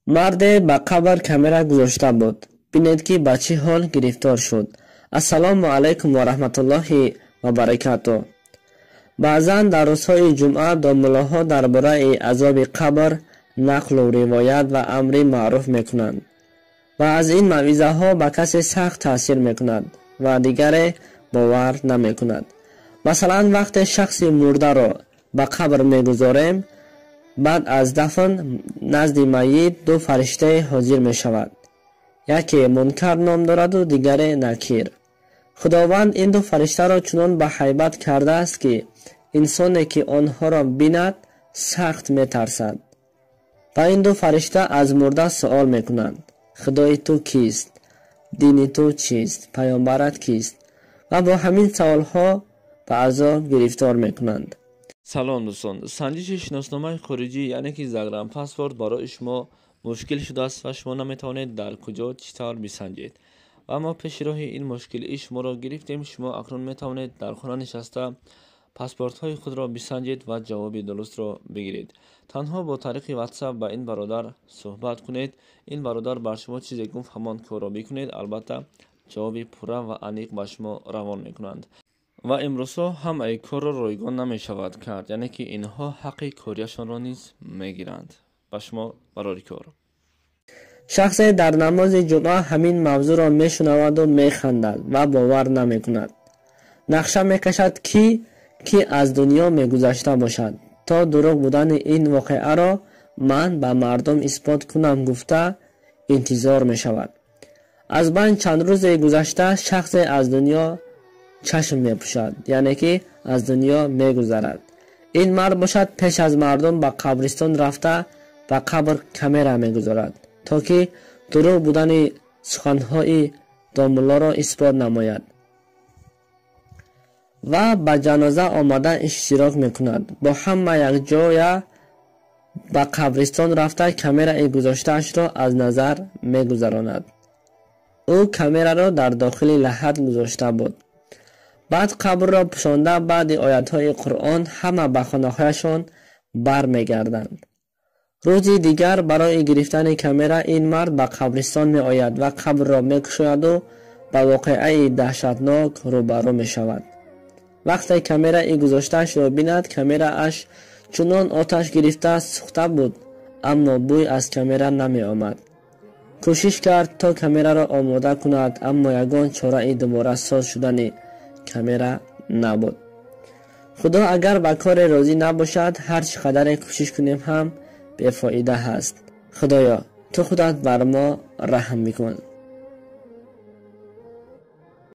Марде ба қабр камера гузошта буд. Бинед, ки ба чӣ ҳол гирифтор шуд. Ассалому алайкум ва раҳматуллоҳи ва баракату. Баъзан дар рӯзҳои ҷумъа домуллоҳо дар бораи азоби қабр нақлу ривоят ва амри маъруф мекунанд ва аз ин мавъизаҳо ба касе сахт таъсир мекунад ва дигаре бовар намекунад. Масалан, вақте шахси мурдаро ба қабр мегузорем, баъд аз дафн назди майит ду фариштае ҳозир мешавад. Яке Мункар ном дораду дигаре Накир. Худованд ин ду фариштаро чунон ба ҳайбат кардааст, ки инсоне, ки онҳоро бинад, сахт метарсад. Ва ин ду фаришта аз мурда суол мекунанд: «Худои ту кист? Дини ту чист? Паёмбарат кист?» Ва бо ҳамин саволҳо ба азоб гирифтор мекунанд. Салом, дӯстон! Санҷиши шиносномаи хориҷӣ, яъне ки загранпаспорт, барои шумо мушкил шудааст ва шумо наметавонед дар куҷо, чӣ тавр бисанҷед. Ва мо пеши роҳи ин мушкилии шуморо гирифтем. Шумо акнун метавонед дар хона нишаста паспортҳои худро бисанҷед ва ҷавоби дурустро бигиред. Танҳо бо тариқи WhatsApp ба ин бародар суҳбат кунед. Ин бародар бар шумо чизе гуфт, ҳамон корро бикунед. Албатта, ҷавоби пурра ва аниқ ба шумо равон мекунанд. Ва имрӯзҳо ҳамаи корро ройгон намешавад кард, яъне ки инҳо ҳаққи корияшонро низ мегиранд. Ба шумо барори кор. Шахсе дар намози ҷумъа ҳамин мавзӯъро мешунаваду механдад ва бовар намекунад. Нақша мекашад, ки кӣ аз дунё мегузашта бошад, то дурӯғ будани ин воқеаро ман ба мардум исбот кунам, гуфта интизор мешавад. Аз байн чанд рӯзе гузашта шахсе аз дунё чашм мепӯшад, яъне ки аз дунё мегузарад. Ин мард бошад, пеш аз мардум ба қабристон рафта, ба қабр камера мегузорад, то ки дурӯғ будани суханҳои домуллоро исбот намояд, ва ба ҷаноза омада иштирок мекунад. Бо ҳама якҷоя ба қабристон рафта, камераи гузоштаашро аз назар мегузаронад. Ӯ камераро дар дохили лаҳад гузошта буд. Баъд қабрро пӯшонда, баъди оятҳои Қуръон ҳама ба хонаҳояшон бармегарданд. Рӯзи дигар барои гирифтани камера ин мард ба қабристон меояд ва қабрро мекушояду ба воқеаи даҳшатнок рӯбарӯ мешавад. Вақте камераи гузоштаашро бинад, камерааш чунон оташ гирифта сӯхта буд, аммо бӯй аз камера намеомад. Кӯшиш кард, то камераро омода кунад, аммо ягон чораи дубора соз шудани камера набуд. Худо агар ба коре розӣ набошад, ҳар чӣ қадаре кӯшиш кунем ҳам бефоида ҳаст. Худоё, ту худат бар мо раҳм бикун.